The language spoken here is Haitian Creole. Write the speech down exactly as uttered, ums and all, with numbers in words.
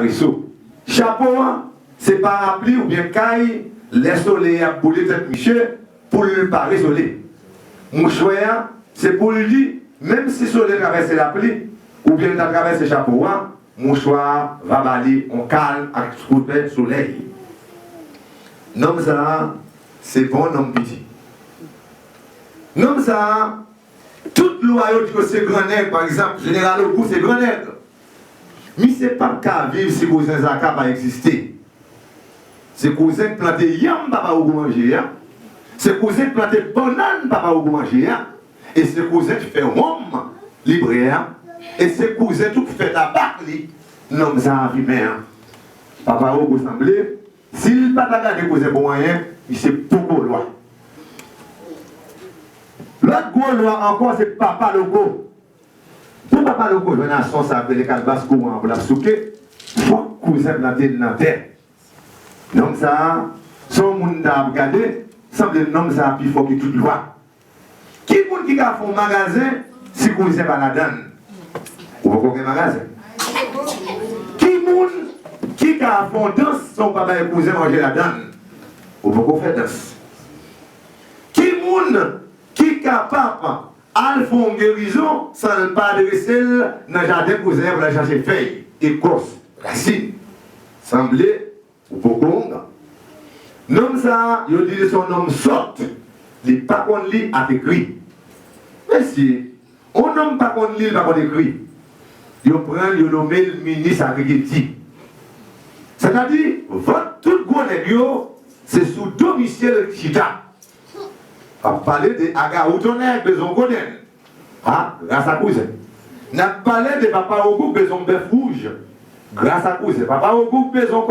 Reso. Chapo a, se parapli oubyen kay, lè solèy ap boule tèt misye, pou l pare sole. Mouchwè a, se pou l di, menm si solèy travèse lapli, oubyen l ta travèse chapo a, mouchwa a va ba li yon kalm ak kouvè solèy. Nonm sa a, se pa yon nonm piti. Nonm sa a, tout lwa yo di ke se gran nèg, pa egzanp, jeneral Ogou se gran nèg. Misye p ap ka viv si kouzen Zaka pa egziste. Se kouzen k plante yanm papa Ogou manje a. Se kouzen k plante bannann papa Ogou manje a. E se kouzen k fè wonm li bwè a. E se kouzen tou k fè tabak li, nonm sa a fimen an. Papa Ogou sanble, si l pa ta gade kouzen pou anyen, misye poko lwa. Lòt gwo lwa ankò se papa Loko. Pou papa Loko jwenn ason sa ap rele kalbas kouran an pou l ap souke, fòk kouzen plante l nan tè. Nonm sa a, se yon moun ta ap gade, sanble nonm sa a pi fò ke tout lwa. Ki moun ki ka fè yon magazen si kouzen pa ladan l? Ou poko gen magazen. Ki moun ki ka fè yon dans san w pa bay kouzen manje ladan l? Ou poko fè dans. Ki moun ki kapab al fè yon gerizon san l pa adrese l nan jaden kouzen an pou l al chache fèy, ekòs, rasin? Sanble ou poko ongan. Nonm sa a, yo di li se yon nonm sòt. Li pa konn li ak ekri. Mesye, yon nonm pa konn li, li pa konn ekri. Yo pran l, yo nonmen l minis agrikilti. Sètadi, vant tout gwo nèg yo, se sou do misye l chita. N ap pale de Agawou Tonnè k bezwen yon gwo dèn. A, gras a kouzen. N ap pale de papa Ogou k bezwen yon bèf wouj. Gras a kouzen. Papa Ogou k bezwen yon